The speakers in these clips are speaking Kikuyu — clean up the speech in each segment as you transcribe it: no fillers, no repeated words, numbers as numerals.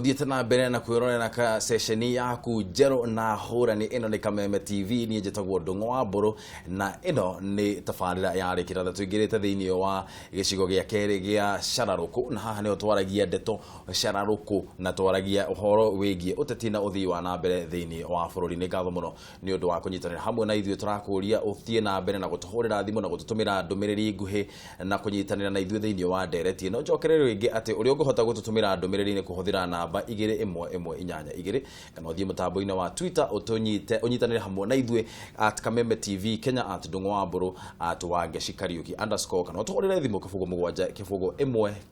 Ũthiĩte na mbere na kwĩrorera ka ceceni yaku njerũ na hũrani. Ĩno nĩ Kameme TV. Niĩ njĩtagwo Ndũng'ũ wa Mbũrũ na ĩno nĩ tabarĩra ya Rĩkĩratha. Tũingĩrĩte thĩinĩ wa gĩcigo gĩa kerĩ gĩa cararũkũ, na haha nĩho twaragia ndeto cararũkũ na twaragia ũhoro wĩgiĩ ũteti na ũthii wa na mbere thĩinĩ wa bũrũri. Nĩ ngatho mũno nĩ ũndũ wa kũnyitanĩra hamwe na ithuĩ. Tũrakũria ũthiĩ na mbere na gũtũhũrĩra thimũ na gũtũtũmĩra ndũmĩrĩri nguhĩ na kũnyitanĩra na ithuĩ thĩinĩ wa ndereti ĩno. Njokerere rĩngĩ atĩ ũrĩa ũngĩhota gũtũtũmĩra ndũmĩrĩri nĩ kũhũthĩra namba 21182 kana ũthiĩ mũtambo-inĩ wa Twitter ũtũnyite, ũnyitanĩre hamwe na ithuĩ @KamemeTV Kenya, @Ndũng'ũWaMbũrũ, @WangeciKariũki_, kana ũtũhũrĩre thimũ 07 01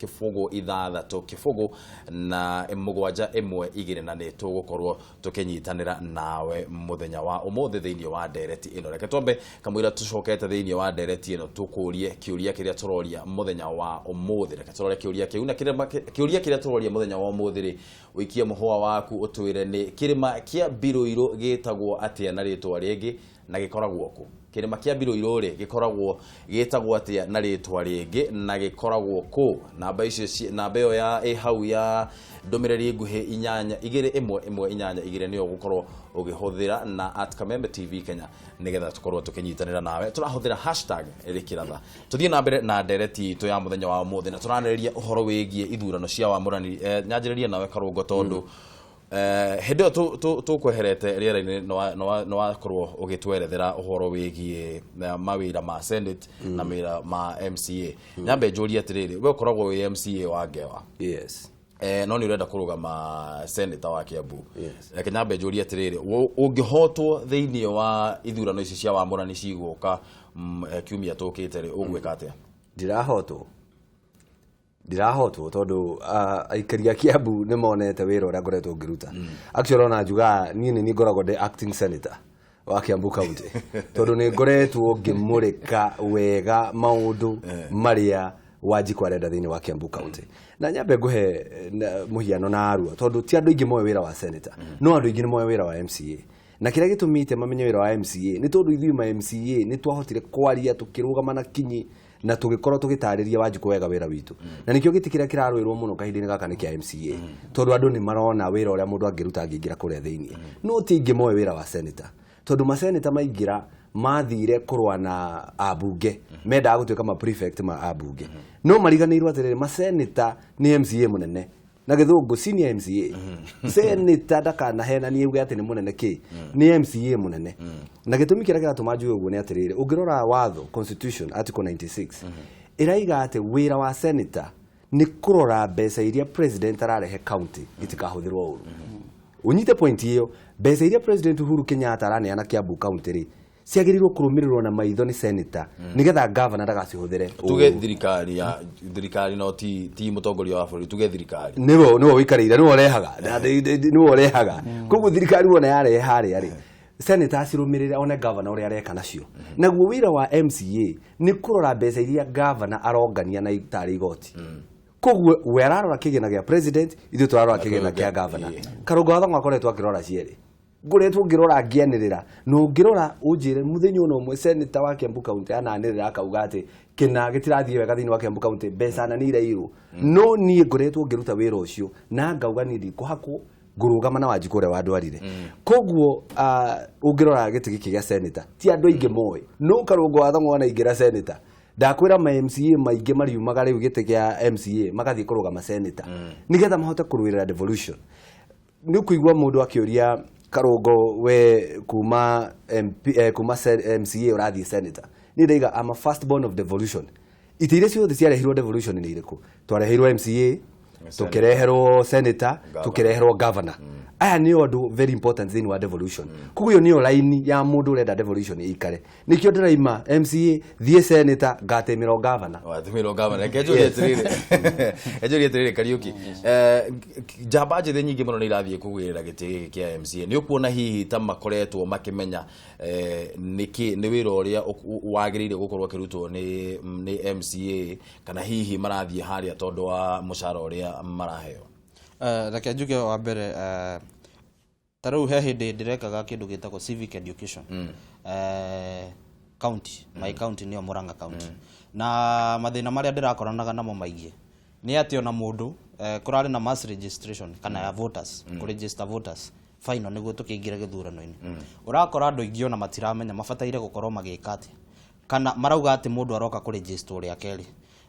0 6 0 na 7 1 2, na nĩ tũgũkorwo tũkĩnyitanĩra nawe mũthenya wa ũmũthĩ thĩinĩ wa ndereti ĩno. Reke twambe kamũira tũcokete thĩinĩ wa ndereti ĩno tũkũrie kĩũria kĩrĩa tũroria mũthenya wa ũmũthĩ. Reke tũrore kĩũria kĩu, na kĩũria kĩrĩa tũroria mũthenya wa ũmũthĩ rĩ, ũikie mũhũa waku ũtwĩre nĩ kĩrĩma kĩa Mbirũirũ gĩtagwo atĩa na rĩtwa rĩngĩ na gĩkoragwo kũ? Kĩrĩma kĩa Mbirũirũ rĩ, gĩkoragwo gĩtagwo atĩa na rĩtwa rĩngĩ na gĩkoragwo kũ? Namba icio, namba ĩyo ya ĩ hau ya ndũmĩrĩri nguhĩ 8211182 nĩyo ũgũkorwo ũgĩhũthĩra, na @KamemeTV Kenya nĩgetha tũkorwo tũkĩnyitanĩra nawe. Tũrahũthĩra #Rĩkĩratha. Tũthiĩ na mbere na ndereti itũ ya mũthenya wa ũmũthĩ, na tũranĩrĩria ũhoro wĩgiĩ ithurano cia wamũrani. Nyanjĩrĩrie nawe Karũngo, tondũ hĩndĩ ĩyo tũkweherete rĩera-inĩ nĩ wakorwo ũgĩtwerethera ũhoro wĩgiĩ mawĩra ma Senate na mawĩra ma MCA. Nyambe njũrie atĩrĩrĩ, we ũkoragwo wĩ MCA wa Ngewa? Yes. No nĩ ũrenda kũrũgama senator wa Kiambu. Yes. Reke nyambe njũrie atĩrĩrĩ, ũngĩhotwo thĩinĩ wa ithurano ici cia wamũrani cigũka kiumia tũkĩte rĩ, ũgwĩka atĩa? Ndirahotwo tondũ aikari a Kiambu nĩ monete wĩra ũrĩa ngoretwo ngĩruta. Actually, ona njugaga niĩ nĩ niĩ ngoragwo ndĩ acting senator wa Kiambu County, tondũ nĩ ngoretwo ngĩmũrĩka wega maũndũ marĩa Wanjikũ arenda thĩinĩ wa Kiambu County. Na nyambe ngũhe mũhiano na arua, tondũ ti andũ aingĩ moĩ wĩra wa senator, no andũ aingĩ nĩ moĩ wĩra wa MCA. Na kĩrĩa gĩtũmĩte mamenye wĩra wa MCA nĩ tondũ ithuĩ ma MCA nĩ twahotire kwaria, tũkĩrũgama na kinyi na tũgĩkorwo tũgĩtarĩria Wanjikũ wega wĩra witũ. Na nĩkĩo gĩtĩ kĩrĩa kĩrarũĩrwo mũno kahinda-inĩ gaka nĩ kĩa MCA, tondũ andũ nĩ marona wĩra ũrĩa mũndũ angĩruta angĩingĩra kũrĩa thĩinĩ. No ti aingĩ moĩ wĩra wa senator, tondũ maseneta maingĩra mathire kũrũa na ambunge, mendaga gũtuĩka ma prefect ma ambunge, no mariganĩirwo atĩrĩrĩ, maseneta nĩ MCA mũnene, na gĩthũngũ senior MCA. Senator ndakanahenanie uge atĩ nĩ mũnene kĩ, nĩ MCA mũnene. Na gĩtũmi kĩrĩa kĩratũma njuge ũguo nĩ atĩrĩrĩ, ũngĩrora watho, constitution article 96 ĩraiga atĩ wĩra wa senator nĩ kũrora mbeca iria president ararehe county itikahũthĩrwo ũru. Ũnyite point ĩyo, mbeca iria President Uhuru Kenyatta araneana Kiambu County rĩ, ciagĩrĩirwo kũrũmĩrĩrwo na maitho nĩ senator nĩgetha governor ndagacihũthĩre Tuge ũru. Thirikari ya thirikari, no ti mũtongoria wa bũrũri, tuge thirikari. Nĩwe ũikarĩire, nĩwe ũrehaga. Nĩwe ũrehaga. Koguo thirikari wona yarehe harĩa rĩ, senator acirũmĩrĩre, one governor ũrĩa areka nacio. Naguo wĩra wa MCA nĩ kũrora mbeca iria governor arongania na tarĩ igoti. Koguo we ararora kĩgĩna gĩa president, ithuĩ tũrarora kĩgĩna kĩa governor. Karũngo wa Thang'wa akoretwo akĩrora cierĩ. Ngoretwo ngĩrora ngĩanĩrĩra, na ũngĩrora ũnjĩre mũthenya ona ũmwe senator wa Kiambu County ananĩrĩra akauga atĩ kĩna gĩtirathiĩ wega thĩinĩ wa Kiambu County, mbeca na nĩ irairwo. No niĩ ngoretwo ngĩruta wĩra ũcio na ngauga niĩ ndikũhakwo, ngũrũgama na Wanjikũ ũrĩa wandwarire. Koguo ũngĩrora gĩtĩ gĩkĩ gĩa senator ti andũ aingĩ moĩ, no Karũngo wa Thang'wa wanaingĩra senator, ndakwĩra ma MCA maingĩ mariumaga rĩu gĩtĩ kĩa MCA magathiĩ kũrũgama senator nĩgetha mahote kũrũĩrĩra devolution. Nĩ ũkũigua mũndũ akĩũria Karũngo, we kuma MP, kuma MCA ũrathiĩ senator? Niĩ ndaiga I'm a first born of devolution. Itĩ iria ciothe ciarehirwo devolution nĩ irĩkũ? Twareheirwo MCA, tũkĩreherwo senator, tũkĩreherwo governor. Aya nĩo andũ very important thĩinĩ wa devolution. Koguo ĩyo nĩyo raini ya mũndũ ũrenda devolution ĩikare. Nĩkĩo ndĩraima MCA thiĩ senator ngatĩmĩrwo governor. Wathimĩrwo gavana. Reke njũrie atĩrĩrĩ, reke njũrie atĩrĩrĩ Kariũki, njamba njĩthĩ nyingĩ mũno nĩ irathiĩ kũgĩrĩra gĩtĩ gĩkĩ kĩa MCA. Nĩ ũkuona hihi ta makoretwo makĩmenya nĩkĩ nĩ wĩra ũrĩa wagĩrĩire gũkorwo ũkĩrutwo nĩ MCA, kana hihi marathiĩ harĩa tondũ wa mũcara ũrĩa maraheo? Reke njuge wa mbere, ta rĩu he hĩndĩ ndĩrekaga kĩndũ gĩtagwo civic education county, my county nĩyo Murang'a County, na mathĩna marĩa ndĩrakoranaga namo maingĩ nĩ atĩ ona mũndũ Kũrarĩ na mass registration kana ya voters, kũ register voters final nĩguo tũkĩingĩre gĩthurano-inĩ. Ũrakora andũ aingĩ ona matiramenya mabataire gũkorwo magĩka atĩa, kana marauga atĩ mũndũ aroka kũ register rĩa kerĩ.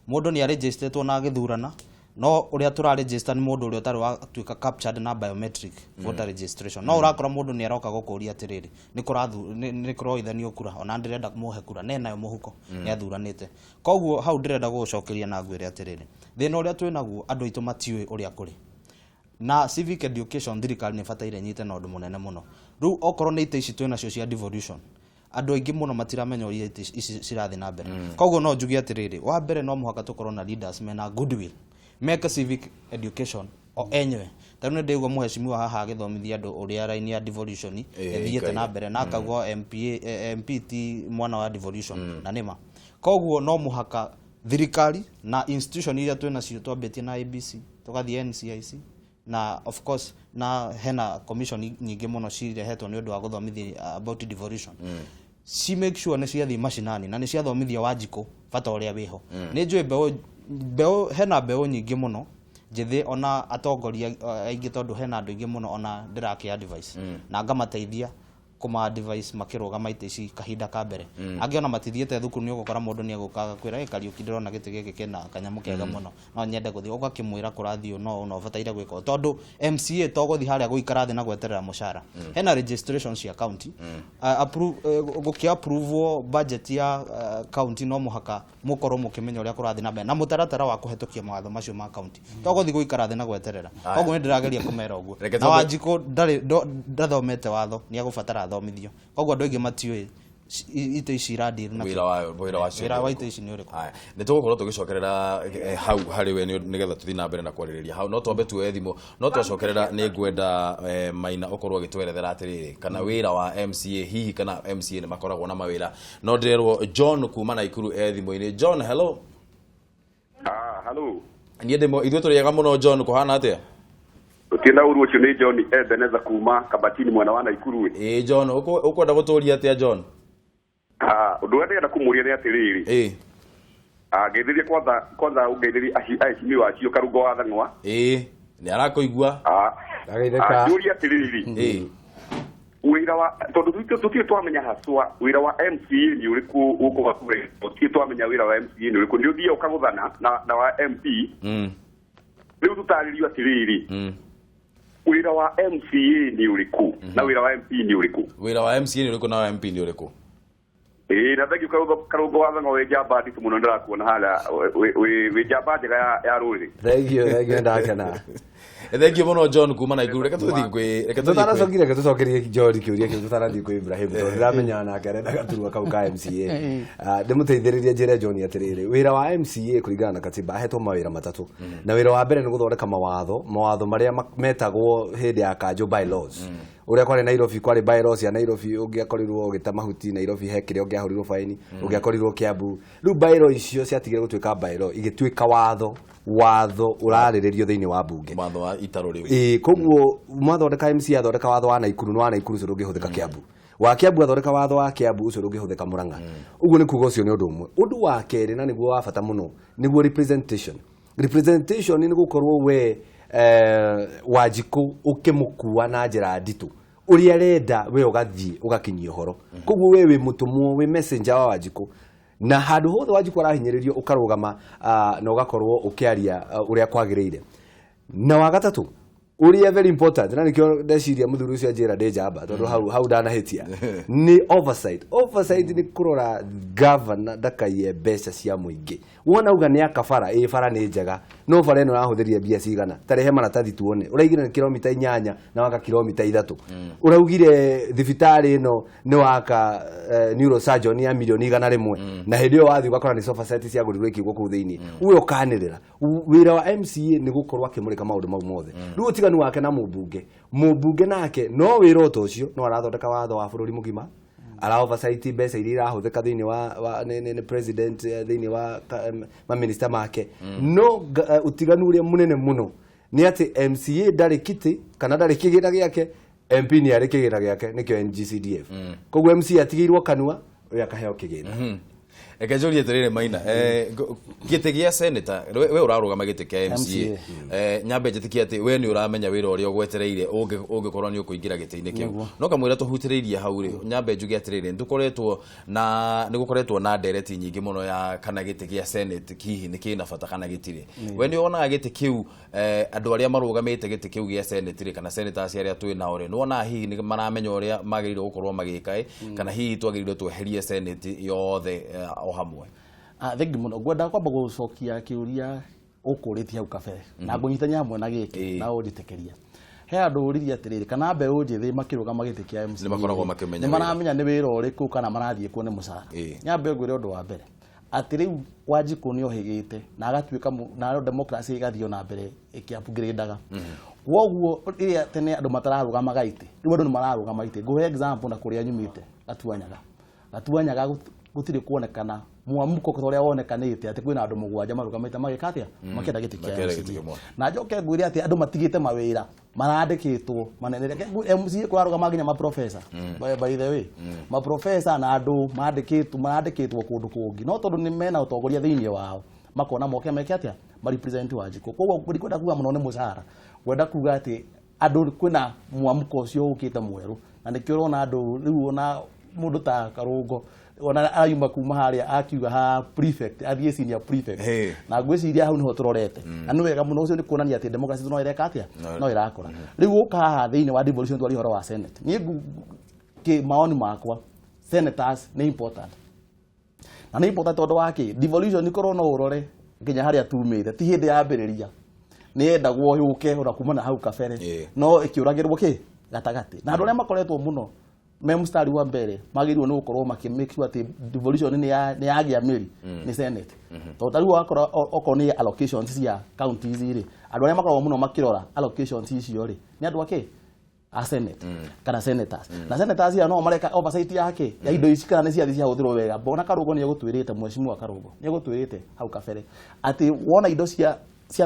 Mũndũ nĩ aregistertwo na agĩthurana, no ũrĩa tũra register nĩ mũndũ ũrĩa ũtarĩ watuĩka captured na biometric voter registration. No ũrakora mũndũ nĩ aroka gũkũria atĩrĩrĩ, nĩ kũrathu nĩ kũroithanio kura, ona ndĩrenda mũhe kura nenayo mũhuko nĩ athuranĩte. Koguo hau ndĩrenda gũgũcokeria na ngwĩre atĩrĩrĩ, thĩna ũrĩa twĩnaguo, andũ aitũ matiũĩ ũrĩa kũrĩ na civic education. Thirikari nĩ ĩbataire nyite na ũndũ mũnene mũno. Rĩu okorwo nĩ itĩ ici twĩnacio cia devolution, andũ aingĩ mũno matiramenya ũrĩa itĩ ici cirathiĩ na mbere. Koguo no njuge atĩrĩrĩ, wa mbere no mũhaka tũkorwo na leaders mena goodwill, meke civic education o enyewe. Ta rĩu nĩ ndĩgua mũheshimiwa haha agĩthomithia andũ ũrĩa raini ya devolution ĩthiĩte na mbere, na akauga MPA, MP ti mwana wa devolution, na nĩma. Koguo no mũhaka thirikari na institution iria twĩ nacio, twambĩtie na ABC, tũgathiĩ NCIC, na of course na hena commission nyingĩ mũno cirehetwo nĩ ũndũ wa gũthomithia about devolution, ci make sure nĩ ciathiĩ macinani na nĩ ciathomithia Wanjikũ bata ũrĩa wĩho. Nĩ njũĩ mbeũ hena mbeũ nyingĩ mũno njĩthĩ, ona atongoria aingĩ, tondũ hena andũ aingĩ mũno ona ndĩrakĩ advice na ngamateithia kũma advice makĩrũgama itĩ ici kahinda ka mbere. Angĩ ona matithiĩte thukuru, nĩ ũgũkora mũndũ nĩ egũka agakwĩra, "Ĩ Kariũki, ndĩrona gĩtĩ gĩkĩ kĩna kanyamũ kega mũno, no nyende gũthiĩ." Ũgakĩmwĩra kũrathiĩ ũũ no ũũ na ũbataire gwĩka ũũ, tondũ MCA to gũthiĩ harĩa gũikara thĩ na gweterera mũcara. Hena registration cia county, gũkĩ approve budget ya county, no mũhaka mũkorwo mũkĩmenya ũrĩa kũrathiĩ na mbere na mũtaratara wa kũhetũkia mawatho macio ma county, to gũthiĩ gũikara thĩ na gweterera. Koguo nĩ ndĩrageria kũmera ũguo. Reke Na Wanjikũ ndarĩ ndathomete watho, nĩ egũbatara athomithio. Koguo andũ aingĩ matiũĩ itĩ ici iradeal na wĩra wacio. Wĩra wa itĩ ici nĩ ũrĩkũ? Haya, nĩ tũgũkorwo tũgĩcokerera hau harĩ we nĩgetha tũthiĩ na mbere na kwarĩrĩria hau, no twambe tuoye thimũ. No twacokerera nĩ ngwenda Maina ũkorwo ũgĩtwerethera atĩrĩrĩ, kana wĩra wa MCA hihi, kana MCA nĩ makoragwo na mawĩra. No ndĩrerwo John kuma Naikuru e thimũ-inĩ. John, hello. Ah, hello. Niĩ ndĩmo, ithuĩ tũrĩega mũno. John, kũhana atĩa? Gũtirĩ na ũru. Ũcio nĩ John Ebeneza kuma Kabatini mwena wa Naikuru. Ĩĩ John, ũkwenda gũtũria atĩa, John? Ah, ũndũ ũrĩa ndĩrenda kũmũria nĩ atĩrĩrĩ. Ah, ngeithĩrie kwanza kwanza, ũngeithĩrie aheshimiwa acio Karungo wa Thang'wa. Ĩĩ, nĩ arakũigua. Ah, Ndageithĩka. ah, njũrie atĩrĩrĩ. Wĩra wa, tondũ tũtirĩ twamenya haswa wĩra wa MCA nĩ ũrĩkũ gũkũ Gakure. Tũtirĩ twamenya wĩra wa MCA nĩ ũrĩkũ. Nĩ ũthiaga ũkagũthana na wa MP. Rĩu tũtarĩrio atĩrĩrĩ. Wĩra wa MCA nĩ ũrĩkũ na wĩra wa MP nĩ ũrĩkũ? Wĩra wa MCA nĩ ũrĩkũ na wa MP nĩ ũrĩkũ? Ĩĩ, na thank you Karungo wa Thang'wa, wĩ njamba nditũ mũno, ndĩrakuona harĩa wĩ njamba njega ya rũrĩrĩ. Thank you, thank you, ndakena. Thank you mũno John kuma Naikuru. Reke tũthiĩ kwĩ Tũtanacokire, reke tũcokerie John kĩũria kĩu tũtanathiĩ kwĩ Ibrahim, tondũ ndĩramenya nake arenda gaturwa kau ka MCA. Ah, ndĩmũteithĩrĩrie njĩre John atĩrĩrĩ, wĩra wa MCA kũringana na katiba ahetwo mawĩra matatũ, na wĩra wa mbere nĩ gũthondeka mawatho marĩa metagwo hĩndĩ ya kanjũ bylaws. Ũrĩa kwarĩ Nairobi, kwarĩ bylaws ya Nairobi, ũngĩakorirwo ũgĩte mahuti Nairobi he kĩrĩa ũngĩahũrirwo baini, ũngĩakorirwo Kiambu. Rĩu bylaw icio ciatigire gũtuĩka bylaw, igĩtuĩka watho ũrarĩrĩrio thĩinĩ wa mbunge. Watho wa itarũ rĩu. Ĩĩ, koguo mwathondeka, MC athondeka watho wa Naikuru, nĩ wa Naikuru ũcio, ndũngĩhũthĩka Kiambu. Wa Kiambu athondeka watho wa Kiambu, ũcio ndũngĩhũthĩka Murang'a. Ũguo nĩ kuga ũcio nĩ ũndũ ũmwe. Ũndũ wa kerĩ, na nĩguo wa bata mũno, nĩguo representation. Representation nĩ gũkorwo we Wanjikũ ũkĩmũkua na njĩra nditũ ũrĩa arenda, we ũgathiĩ ũgakinyia ũhoro. Koguo we wĩ mũtũmwo, wĩ messenger wa Wanjikũ, na handũ hothe Wanjikũ arahinyĩrĩrio ũkarũgama, na ũgakorwo ũkĩaria ũrĩa kwagĩrĩire. Na wa gatatũ, ũrĩa very important, na nĩkĩo ndeciria mũthuri ũcio anjĩra ndĩ njamba, tondũ hau ndanahĩtia, nĩ oversight. Oversight nĩ kũrora governor ndakaiye mbeca cia mũingĩ. Wona uga nĩ aka bara, ĩ bara nĩ njega, no bara ĩno yahũthĩrire mbia cigana? Tarehe maratathi tuone. Ũraigire nĩ kilomita 8 na waka kilomita 3. Ũraugire thibitarĩ ĩno nĩ waka neurosurgeon ya milioni 100, na hĩndĩ ĩyo wathiĩ ũgakora nĩ sofa set ciagũrirwo ikĩigwo kũu thĩinĩ. We ũkanĩrĩra. Wĩra wa MCA nĩ gũkorwo akĩmũrĩka maũndũ mau mothe. Rĩu ũtiganu wake na mũmbunge nake no wĩra o ta ũcio, no arathondeka watho wa bũrũri mũgima, ara oversight mbeca iria irahũthĩka thĩinĩ wa nĩ president, thĩinĩ wa maminista make. No ũtiganu ũrĩa mũnene mũno nĩ atĩ MCA ndarĩ kiti kana ndarĩ kĩgĩna gĩake, MP nĩ arĩ kĩgĩna gĩake, nĩkĩo NGCDF. Koguo MCA atigĩirwo kanua, ũyũ akaheo kĩgĩna. Reke njũrie atĩrĩrĩ Maina, gĩtĩ gĩa senator, we ũrarũgama gĩtĩ kĩa MCA. Nyambe njĩtĩkie atĩ we nĩ ũramenya wĩra ũrĩa ũgwetereire ũngĩkorwo nĩ ũkũingĩra gĩtĩ-inĩ kĩu. No kamũira tũhutĩrĩirie hau rĩ, nyambe njuge atĩrĩrĩ, nĩ gũkoretwo na ndereti nyingĩ mũno ya kana gĩtĩ gĩa senate hihi nĩ kĩna bata kana gĩtirĩ. We nĩ wonaga gĩtĩ kĩu, andũ arĩa marũgamĩte gĩtĩ kĩu gĩa senate rĩ, kana senators arĩa twĩ nao rĩ, nĩ wonaga hihi nĩ maramenya ũrĩa magĩrĩirwo gũkorwo magĩka, kana hihi twagĩrĩirwo tweherie senate yothe o hamwe? Thengi mũno. Ngwenda kwamba gũcokia kĩũria ũkũrĩtie hau kabere na ngũnyitania hamwe na gĩkĩ na ũnjĩtĩkĩria. He andũ ũririe atĩrĩrĩ, kana mbeũ njĩthĩ makĩrũgama gĩtĩ kĩa MCA nĩ makoragwo makĩmenya nĩ maramenya nĩ wĩra ũrĩkũ kana marathiĩ kuo nĩ mũcara. Nyambe ngwĩre ũndũ wa mbere atĩ rĩu Wanjikũ nĩ ohĩgĩte na agatuĩka na democracy ĩgathiĩ na mbere ĩkĩ-upgrade-aga. Kwoguo rĩrĩa tene andũ matararũgamaga itĩ, rĩu andũ nĩ mararũgama itĩ. Ngũhe example na kũrĩa nyumĩte Gatuanyaga. Gatuanyaga gũtirĩ kuonekana mwamuko ta ũrĩa wonekanĩte atĩ kwĩna andũ 7 marũgamĩte magĩka atĩa, makĩenda gĩtĩ kĩa MCA. Na njoke ngwĩre atĩ andũ matigĩte mawĩra marandĩkĩtwo manene. Reke MCA kũrarũgama nginya maprofesa, by the way, maprofesa na andũ marandĩkĩtwo kũndũ kũngĩ, no tondũ nĩ mena ũtongoria thĩinĩ wao makona moke meke atĩa, ma-represent Wanjikũ. Koguo ndikwenda kuga mũno nĩ mũcara, ngwenda kuga atĩ andũ kwĩna mwamũko ũcio ũkĩte mwerũ, na nĩkĩo ũrona andũ rĩu ona mũndũ ta Karũngo ona arauma kuma harĩa akiuga ha prefect athiĩ senior prefect, na ngwĩciria hau nĩho tũrorete, na nĩ wega mũno. Ũcio nĩ kuonania atĩ democracy no ĩreka atĩa, no ĩrakũra. Rĩu ũka haha thĩinĩ wa devolution twaria ũhoro wa senate, niĩ maoni makwa senators nĩ important, na nĩ important tondũ wa kĩ devolution ikorwo no ũrore nginya harĩa tumĩte, ti hĩndĩ yambĩrĩria nĩ yendagwo yũke ona kuma na hau kabere, no ĩkĩũragĩrwo kĩ gatagatĩ, na andũ arĩa makoretwo mũno me mstari wa mbere magĩrĩirwo nĩ gũkorwo makĩ make sure atĩ devolution nĩ yagĩa mĩri nĩ senate. Tondũ ta rĩu wakora okorwo nĩ allocations cia counties rĩ, andũ arĩa makoragwo mũno makĩrora allocations icio rĩ nĩ andũ akĩ a senate kana senators, na senators aya no mareka oversight yake ya indo ici kana nĩ ciathi ciahũthĩrwo wega. Bona Karũngo nĩ egũtwĩrĩte, mheshimiwa Karũngo nĩ egũtwĩrĩte hau kabere atĩ wona indo cia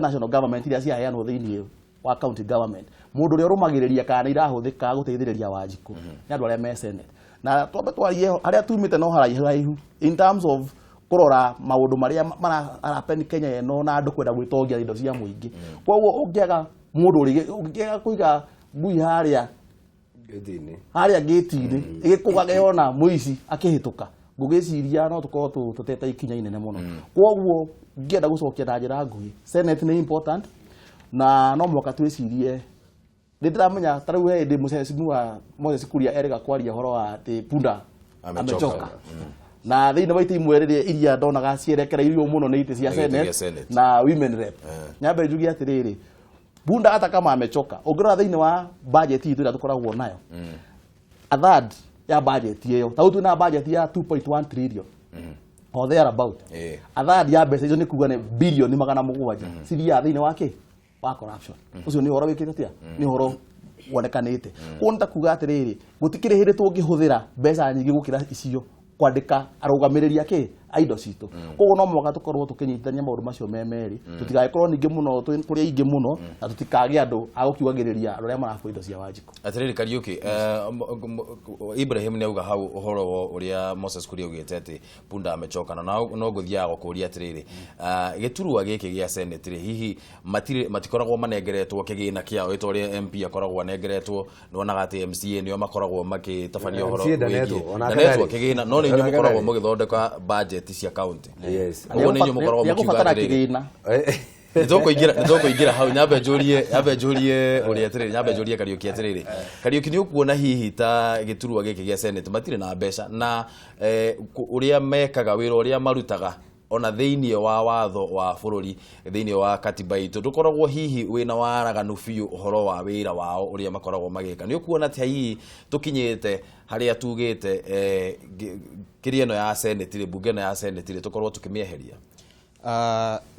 national government iria ciaheanwo thĩinĩ wa county government, mũndũ ũrĩa ũrũmagĩrĩria kana nĩ irahũthĩka gũteithĩrĩria Wanjikũ nĩ andũ arĩa me senate. Na twambe twarie harĩa tumĩte no haraihu in terms of kũrora maũndũ marĩa marahappen Kenya ĩno na andũ kwenda gwĩtongia indo cia mũingĩ. Koguo ũngĩaga mũndũ ũngĩaga kũiga ngui harĩa gĩti-inĩ ĩgĩkũgage ona mũici akĩhĩtũka, ngũgĩciria no tũkorwo tũtete ikinya inene mũno. Koguo ngĩenda gũcokia na njĩra nguhĩ, senate nĩ important na no mũhaka twĩcirie. Nĩ ndĩramenya ta rĩu he hĩndĩ mheshimiwa Moses Kuria erĩga kwaria ũhoro wa atĩ punda amechoka, na thĩinĩ wa itĩ imwe rĩrĩa iria ndonaga cierekereirio mũno nĩ itĩ cia senate na women rep. Nyambe njuge atĩrĩrĩ, punda hata kama amechoka, ũngĩrora thĩinĩ wa budget itũ ĩrĩa tũkoragwo nayo, a third ya budget ĩyo, ta rĩu twĩna budget ya 2.1 trillion or there about, a third ya mbeca icio nĩ kuga nĩ bilioni 700 cithiaga thĩinĩ wa kĩ wa corruption. Ũcio nĩ ũhoro wĩkĩte atĩa, nĩ ũhoro wonekanĩte. Koguo nĩ ta kuga atĩrĩrĩ, gũtikĩrĩ hĩndĩ tũngĩhũthĩra mbeca nyingĩ gũkĩra icio kwandĩka arũgamĩrĩri akĩ a indo citũ. Koguo no mũhaka tũkorwo tũkĩnyitithania maũndũ macio me merĩ, tũtigagĩkorwo ningĩ mũno tũrĩ aingĩ mũno, na tũtikagĩe andũ a gũkiugagĩrĩria andũ arĩa marabua indo cia Wanjikũ. Atĩrĩrĩ Kariũki, Ibrahim nĩ auga hau ũhoro wa ũrĩa Moses Kuria augĩte atĩ punda amechoka, na no ngũthiaga gũkũria atĩrĩrĩ, gĩturwa gĩkĩ gĩa senate rĩ, hihi matikoragwo manengeretwo kĩgĩna kĩao ĩ ta ũrĩa MP akoragwo anengeretwo? Nĩwonaga atĩ MCA nĩo makoragwo magĩtabania ũhoro wĩgiĩ ndanetwo kĩgĩna, no nĩ inyuĩ mũkoragwo mũgĩthondeka budget cia county. Ũguo nĩ inyuĩ mũkoragwo mũkiuga atĩrĩrĩ, nĩtũkũingĩra hau. Nyambe njũrie ũrĩa atĩrĩrĩ, nyambe njũrie Kariũki atĩrĩrĩ, Kariũki nĩ ũkuona hihi ta gĩturwa gĩkĩ gĩa senate matirĩ na mbeca, na ũrĩa mekaga wĩra ũrĩa marutaga ona thĩinĩ wa watho wa bũrũri, thĩinĩ wa katiba itũ, ndũkoragwo hihi wĩna waraganu biũ ũhoro wa wĩra wao ũrĩa makoragwo magĩka? Nĩ ũkuona atĩ hihi tũkinyĩte harĩa tugĩte kĩrĩa ĩno ya senate rĩ, bunge ĩno ya senate rĩ, tũkorwo tũkĩmĩeheria?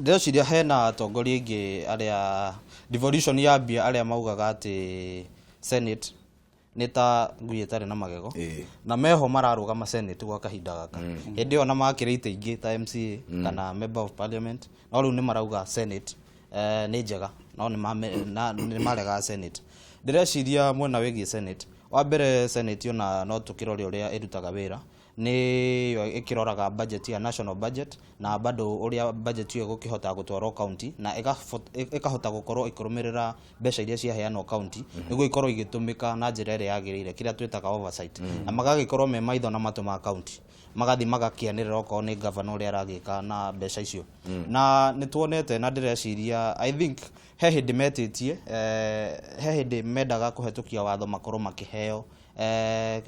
Ndĩreciria hena atongoria aingĩ arĩa devolution yambia arĩa maugaga atĩ senate nĩ ta ngui ĩtarĩ na magego, na meho mararũgama senate gwa kahinda gaka. Hĩndĩ ĩyo na makĩrĩ itĩ ingĩ ta MCA kana member of parliament, no rĩu nĩ marauga senate nĩ njega, no nĩ maregaga senate. Ndĩreciria mwena wĩgiĩ senate, wa mbere senate ona no tũkĩrore ũrĩa ĩrutaga wĩra. Nĩyo ĩkĩroraga budget ya national budget, na bado ũrĩa budget ĩyo ĩgũkĩhota gũtwarwo county na ĩkahota gũkorwo ĩkĩrũmĩrĩra mbeca iria ciaheanwo county nĩguo ikorwo igĩtũmĩka na njĩra ĩrĩa yagĩrĩire, kĩrĩa twĩtaga oversight. Na magagĩkorwo me maitho na matũ ma county, magathiĩ magakĩanĩrĩra okorwo nĩ governor ũrĩa aragĩka na mbeca icio. Na nĩ tuonete, na ndĩreciria, I think he hĩndĩ metĩtie, he hĩndĩ mendaga kũhetũkia watho makorwo makĩheo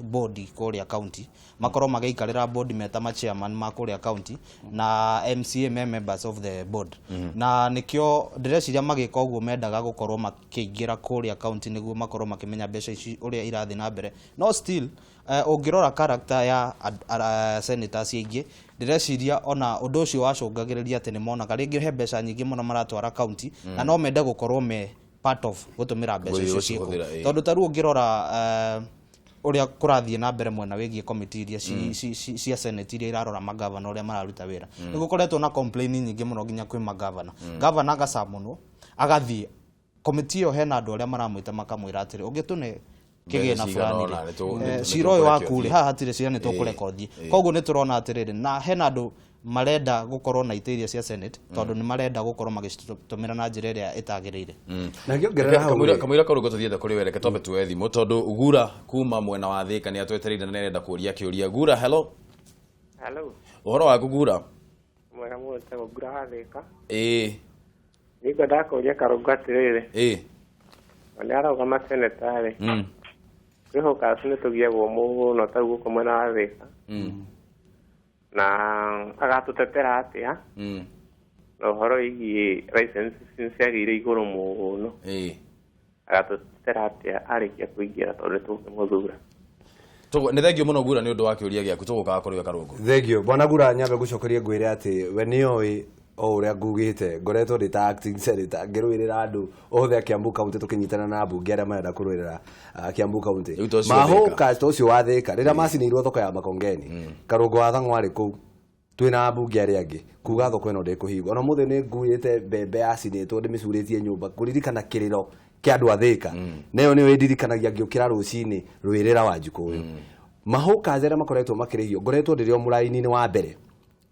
bodi kũrĩa county, makorwo magĩikarĩra bodi meta ma chairman ma kũrĩa county na MCA me members of the board. Na nĩkĩo ndĩreciria magĩka ũguo, mendaga gũkorwo makĩingĩra kũrĩa county nĩguo makorwo makĩmenya mbeca ici ũrĩa irathiĩ na mbere. No still, ũngĩrora character ya senators aingĩ, ndĩreciria ona ũndũ ũcio wacũngagĩrĩria atĩ nĩ monaga rĩngĩ he mbeca nyingĩ mũno maratwara county na no mende gũkorwo me part of gũtũmĩra mbeca Gũthiĩ icio ciĩkũ. gũcihũthĩra, ĩĩ. Tondũ ta rĩu ũngĩrora ũrĩa kũrathiĩ na mbere mwena wĩgiĩ committee iria cia senate iria irarora magavana ũrĩa mararuta wĩra, nĩ gũkoretwo na complain nyingĩ mũno nginya kwĩ magavana. Gavana agacamunwo agathiĩ committee ĩyo, hena andũ arĩa maramwĩta makamwĩra atĩrĩ, ũngĩtũne kĩgĩna Mbeca cigana fulani ũna, rĩ, nĩ cira ũyũ tũkũreke waku rĩ, ũthiĩ. haha hatirĩ cira, nĩ tũkũreka ũthiĩ. Koguo nĩ tũrona atĩrĩrĩ, na hena andũ marenda gũkorwo na itĩ iria cia senate tondũ nĩ marenda gũkorwo magĩcitũmĩra na njĩra ĩrĩa ĩtagĩrĩire. Na ngĩongerera hau Kamũira rĩ, kamũira karũngo tũthiĩte kũrĩ we, reke twambe tuoe thimũ tondũ Gura kuma mwena wa Thĩka nĩ atwetereire na nĩarenda kũria kĩũria. Gura, hello. Hello. Ũhoro waku, Gura? Mwega mũno, njĩtagwo Ngura wa Thĩka. Nĩngwendaga kũũria Karũngũ atĩrĩrĩ, nĩ ararũgama seneta rĩ, kwĩhoka acu nĩ tũgiagwo mũno ta gũkũ mwena wa Thĩka, na agatũtetera atĩa na ũhoro wĩgiĩ license ciagĩire igũrũ mũno, agatũtetera atĩa arĩkia kũingĩra, tondũ nĩ tũkũmũthura? Nĩ thengio mũno, Gura, nĩ ũndũ wa kĩũria gĩaku. Tũgũkaga kũrĩ we, Karũngũ. Thengio, bwana Gura. Nyambe gũcokeria ngwĩre atĩ we nĩoĩ o ũrĩa ngugĩte, ngoretwo ndĩ ta acting senator ngĩrũĩrĩra andũ othe a Kiambu County, tũkĩnyitana na ambunge arĩa marenda kũrũĩrĩra Kiambu County. Rĩu to ũcio wa Thĩka. Mahũka to ũcio wa Thĩka, rĩrĩa macinĩirwo thoko ya Makongeni, Karũngũ wa Thang'wa arĩ kũu twĩna ambunge arĩa angĩ kuga thoko ĩno ndĩkũhingwo. Ona mũthĩ nĩ nguĩte mbembe yacinĩtwo ndĩmĩcurĩtie nyũmba kũririkana kĩrĩro kĩa andũ a Thĩka, nayo nĩyo ĩndirikanagia ngĩũkĩra rũcinĩ rwĩrĩra Wanjikũ ũyũ. Mahũka arĩa makoretwo makĩrĩhio, ngoretwo ndĩrĩ o mũraini-inĩ wa mbere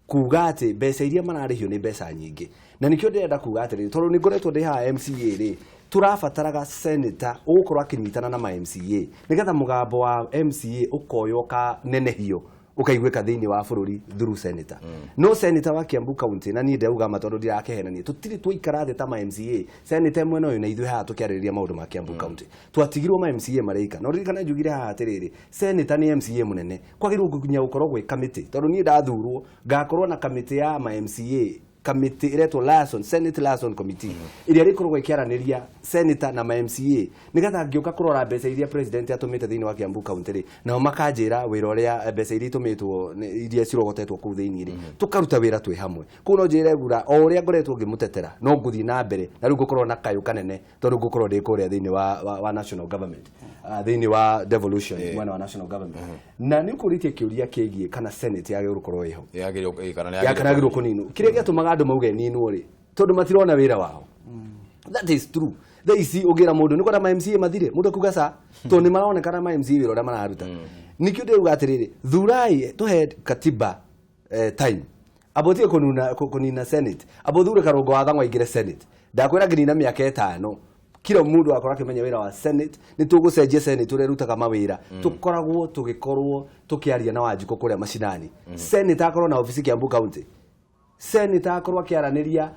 kuga atĩ mbeca iria mararĩhio nĩ mbeca nyingĩ. Na nĩkĩo ndĩrenda kuga atĩrĩrĩ, tondũ nĩ ngoretwo ndĩ haha MCA rĩ, tũrabataraga senator ũgũkorwo akĩnyitana na ma MCA nĩgetha mũgambo wa MCA ũkoywo ũkanenehio ũkaiguĩka thĩinĩ wa bũrũri through senator. No senator wa Kiambu County, na niĩ ndĩrauga ma tondũ ndirakehenania, tũtirĩ twaikara thĩ ta ma MCA, senator mwena ũyũ na ithuĩ haha tũkĩarĩrĩria maũndũ ma Kiambu County. Twatigirwo ma MCA marĩika. No ririkana njugire haha atĩrĩrĩ, senator nĩ MCA mũnene, kwagĩrĩirwo nginya gũkorwo gwĩ kamĩtĩ, tondũ niĩ ndathurwo ngakorwo na kamĩtĩ ya ma MCA, kamĩtĩ ĩretwo liaison, Senate Liaison Committee, ĩrĩa ĩrĩkoragwo ĩkĩaranĩria senator na ma MCA, nĩgetha ngĩũka kũrora mbeca iria president atũmĩte thĩinĩ wa Kiambu County rĩ, nao makanjĩra wĩra ũrĩa mbeca iria itũmĩtwo iria cirogotetwo kũu thĩinĩ rĩ, tũkaruta wĩra twĩ hamwe. Kũu no njĩre Gura o ũrĩa ngoretwo ngĩmũtetera, no ngũthiĩ na mbere na rĩu ngũkorwo na kayũ kanene tondũ ngũkorwo ndĩ kũrĩa thĩinĩ wa national government, thĩinĩ wa devolution, mwena wa national government. Na nĩ ũkũrĩtie kĩũria kĩgiĩ kana senate yagĩrĩirwo gũkorwo ĩho. Yagĩrĩirwo kana nĩ Ya kana yagĩrĩirwo kũninwo. Kĩrĩa gĩatũmaga andũ mauge ninwo rĩ, tondũ matirona wĩra wao. That is true. Thaa ici ũngĩra mũndũ nĩ kwenda ma MCA mathire, mũndũ akuga ca, tondũ nĩ maronekana ma MCA wĩra ũrĩa mararuta. Nĩkĩo ndĩrauga atĩrĩrĩ, thurai tũhe katiba time abotie kũnuna kũnina senate, abothure Karũngo wa Thang'wa aingĩre senate. Ndakwĩra ngĩnina mĩaka 5, kila mũndũ akorwo akĩmenya wĩra wa senate. Nĩ tũgũcenjia senate ũrĩa ĩrutaga mawĩra, tũkoragwo tũgĩkorwo tũkĩaria na Wanjikũ kũrĩa macinani. Senate akorwo na ofici Kiambu County, senator akorwo akĩaranĩria.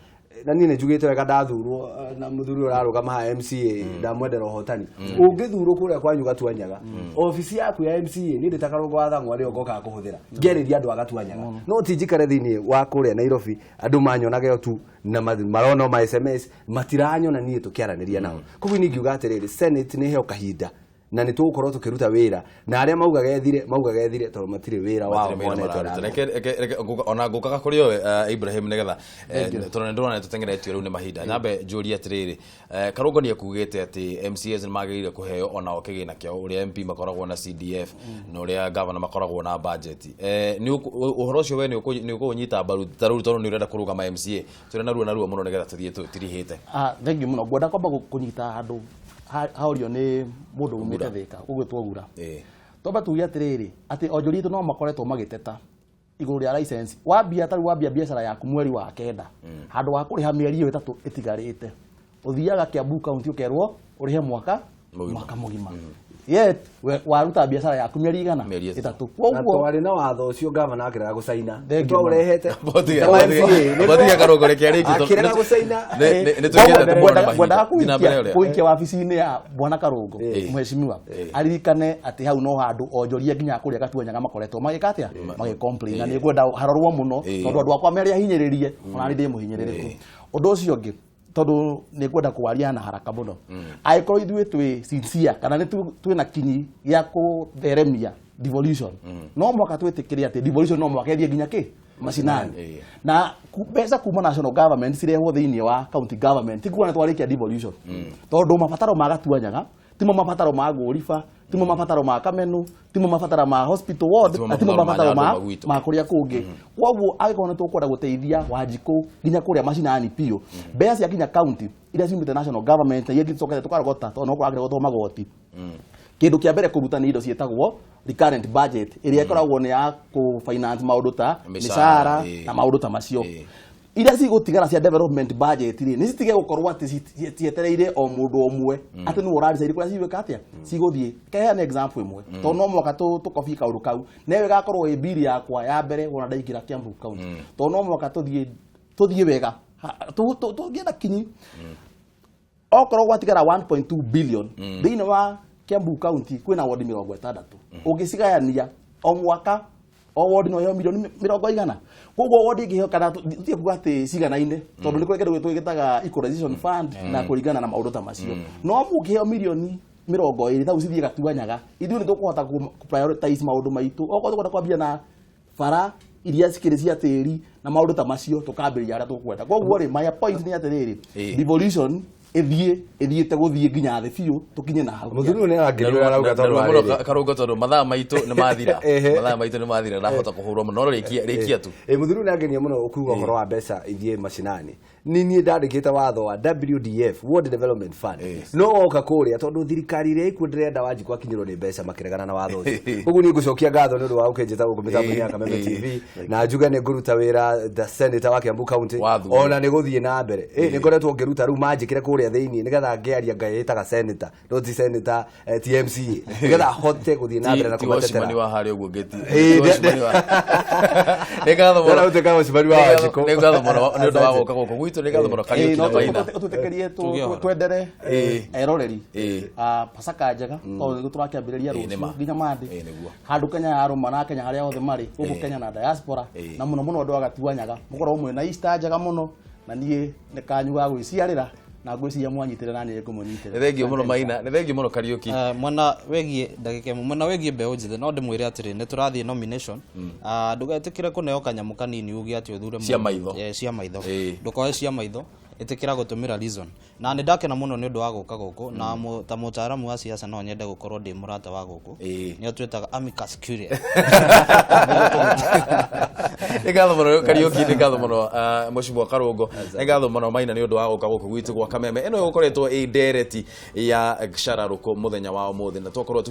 Na niĩ nĩ njugĩte wega ndathurwo, na mũthuri ũrĩa ũrarũgama haha MCA ndamwendera ũhotani, ũngĩthurwo kũrĩa kwanyu Gatuanyaga, obici yaku ya MCA niĩ ndĩ ta Karũngo wa Thang'wa rĩo ngokaga kũhũthĩra ngĩarĩria andũ a Gatuanyaga. No ti njikare thĩinĩ wa kũrĩa Nairobi andũ manyonage o tu na marona o ma SMS, matiranyona niĩ tũkĩaranĩria nao. Koguo niĩ ngiuga atĩrĩrĩ, senate nĩ ĩheo kahinda na nĩ tũgũkorwo tũkĩruta wĩra, na arĩa maugaga ethire maugaga ethire tondũ matirĩ wĩra wao Matirĩ wĩra monete mararuta. ũrarĩa. Reke ona ngũkaga kũrĩ owe, Ibrahim, nĩgetha tondũ nĩ ndĩrona nĩ tũteng'eretio rĩu nĩ mahinda, nyambe njũrie atĩrĩrĩ, Karũngo nĩ ekugĩte atĩ MCAs nĩ magĩrĩire kũheo onao kĩgĩna kĩao ũrĩa MP makoragwo na CDF na ũrĩa governor makoragwo na budget. Nĩ ũhoro ũcio we nĩ ũkũũnyita mbaru ta rĩu tondũ nĩ ũrenda kũrũgama MCA? Tũrĩ na ruo na ruo mũno nĩgetha tũthiĩ tũtirihĩte. Ah, thank you mũno. Ngwenda kwamba kũnyita handũ haũrio nĩ mũndũ umĩte Thĩka ũgwĩtwo Gura. Twambe tuge atĩrĩrĩ, atĩ onjoria aitũ no makoretwo magĩteta igũrũ rĩa license. Wambia tarĩu wambia biacara yaku mweri wa 9, handũ wa kũrĩha mĩeri ĩyo 3 ĩtigarĩte, ũthiaga Kiambu County ũkerwo ũrĩhe mwaka mũgima. Yet waruta biacara yaku mĩeri igana 3. Koguo twarĩ na watho ũcio gavana akĩrega gũcaina. Twaũrehete. Botiga Karũngũ reke arĩkie. Akĩrega gũcaina. Nĩ tũgĩte tũmũrore mahinda. Ngwendaga kũikia wabici-inĩ ya Bwana Karũngũ mheshimiwa aririkane atĩ hau no handũ onjoria nginya kũrĩa Gatuanyaga makoretwo magĩka atĩa, magĩ-complain, na nĩ ngwenda harorwo mũno tondũ andũ akwa merĩa hinyĩrĩrie, ona niĩ ndĩ mũhinyĩrĩrĩku. Ũndũ ũcio ũngĩ, tondũ nĩ ngwenda kwaria na haraka mũno, angĩkorwo ithuĩ twĩ sincere kana nĩ twĩna kinyi gĩa kũtheremia devolution, no mũhaka twĩtĩkĩre atĩ devolution no mũhaka ĩthiĩ nginya kĩ macinani, na mbeca kuma national government cirehwo thĩinĩ wa county government, ti kuga nĩ twarĩkia devolution, tondũ mabataro ma Gatuanyaga timo mabataro ma Ngũriba, timo mabataro ma Kamenu, timo mabataro ma hospital ward, na timo mabataro ma kũrĩa kũngĩ. Koguo angĩkorwo nĩ tũkwenda gũteithia Wanjikũ nginya kũrĩa macinani biũ, mbeca cia nginya county iria ciumĩte national government na iria ingĩ tũcokete tũkarogota, tondũ no kũragĩrogotwo magoti. Kĩndũ kĩa mbere kũruta nĩ indo ciĩtagwo recurrent budget, ĩrĩa ĩkoragwo nĩ ya kũ-finance maũndũ ta mĩcara na maũndũ ta macio. Iria cigũtigara cia development budget rĩ, nĩ citige gũkorwo atĩ cietereire o mũndũ ũmwe atĩ nĩwe ũradecide kũrĩa cigwĩka atĩa, cigũthiĩ. Keheane example ĩmwe, tondũ no mũhaka tũkobie kaũndũ kau, newe ĩgakorwo ĩ bili yakwa ya mbere wona ndaingĩra Kiambu County, tondũ no mũhaka tũthiĩ wega, tũgĩe na kinyi. Okorwo gwatigara 1.2 billion thĩinĩ wa Kiambu County kwĩna ward 60, ũngĩcigayania o mwaka o ward no ĩheo milioni 100. Koguo ward ĩngĩheo, kana tũtige kuga atĩ ciganaine, tondũ nĩ kũrĩ kĩndũ tũgĩtaga equalization fund na kũringana na maũndũ ta macio. No mũngĩheo milioni 20 tau cithiĩ Gatuanyaga, ithuĩ nĩ tũkũhota kũ prioritize maũndũ maitũ. Okorwo tũkwenda kwambia na bara iria cikĩrĩ cia tĩri na maũndũ ta macio, tũkambĩrĩria harĩa tũkwenda. Koguo rĩ, my point nĩ atĩrĩrĩ, devolution ĩthiĩte gũthiĩ nginya thĩ biũ, tũkinye na hau. Mũthuri ũyũ nĩ arangĩrĩria arauga tondũ mũno Karũngũ, tondũ mathaa maitũ nĩ mathira. Mathaa maitũ nĩ mathira, ndahota kũhũrwo mũno, no rĩkia tu. Mũthuri ũyũ nĩ angenia mũno ũkiuga ũhoro wa mbeca ithiĩ macinani. Ni niĩ ndandĩkĩte watho wa WDF, Ward Development Fund. No woka kũrĩa tondũ thirikari ĩrĩa ĩkuo ndĩrenda Wanjikũ akinyĩrwo nĩ mbeca makĩregana na watho ũcio. Koguo niĩ ngũcokia ngatho nĩ ũndũ wa gũkĩnjĩta gũkũ mĩtambo-inĩ ya Kameme TV, na njuge nĩ ngũruta wĩra the senator wa Kiambu County, ona nĩ gũthiĩ na mbere. Nĩ ngoretwo ngĩruta rĩu manjĩkĩre kũrĩa thĩinĩ nĩgetha ngĩaria ngaĩtaga senator, no ti senator, ti MCA, nĩgetha hote gũthiĩ na mbere na kũmatetera. Ti wa harĩa ũguo ngĩti. Nĩ ngatho mũno. Nĩ ngatho mũno nĩ ũndũ wa gũka gũkũ gwitũ, nĩ ngatho mũno Kariũki na Maina. Ũtwĩtĩkĩrie twendere eroreri Pasaka njega, tondũ nĩguo tũrakĩambĩrĩria rũciũ nginya Monday. Handũ Kenya yarũma na Kenya harĩa othe marĩ, gũkũ Kenya na diaspora, na mũno mũno andũ a Gatuanyaga, mũkorwo mwĩna Easter njega mũno, na niĩ nĩ kanyu ga gwĩciarĩra, na ngwĩciria mwanyitĩrĩra na niĩ ngũmũnyitĩrĩra. Nĩ thengiũ mũno Maina, nĩ thengiũ mũno Kariũki. Mwena wĩgiĩ ndagĩka ĩmwe, mwena wĩgiĩ mbeũ njĩthĩ, no ndĩmwĩre atĩrĩ, nĩ tũrathiĩ nomination. Ndũgetĩkĩre kũneo kanyamũ kanini uge atĩ ũthure cia maitho. Cia maitho. Ndũkoe cia maitho, ĩtĩkĩra gũtũmĩra reason. Na nĩ ndakena mũno nĩ ũndũ wa gũka gũkũ, na ta mũtaaramu wa siasa no nyende gũkorwo ndĩ mũrata wa gũkũ. Nĩo twĩtaga amicus curiae. Nĩ ngatho mũno Kariũki, nĩ ngatho mũno Mheshimiwa Karũngũ, nĩ ngatho mũno Maina nĩ ũndũ wa gũka gũkũ gwitũ gwa Kameme. Ĩno ĩgũkoretwo ĩ ndereti ya Cara Rũkũ mũthenya wa ũmũthĩ, na twakorwo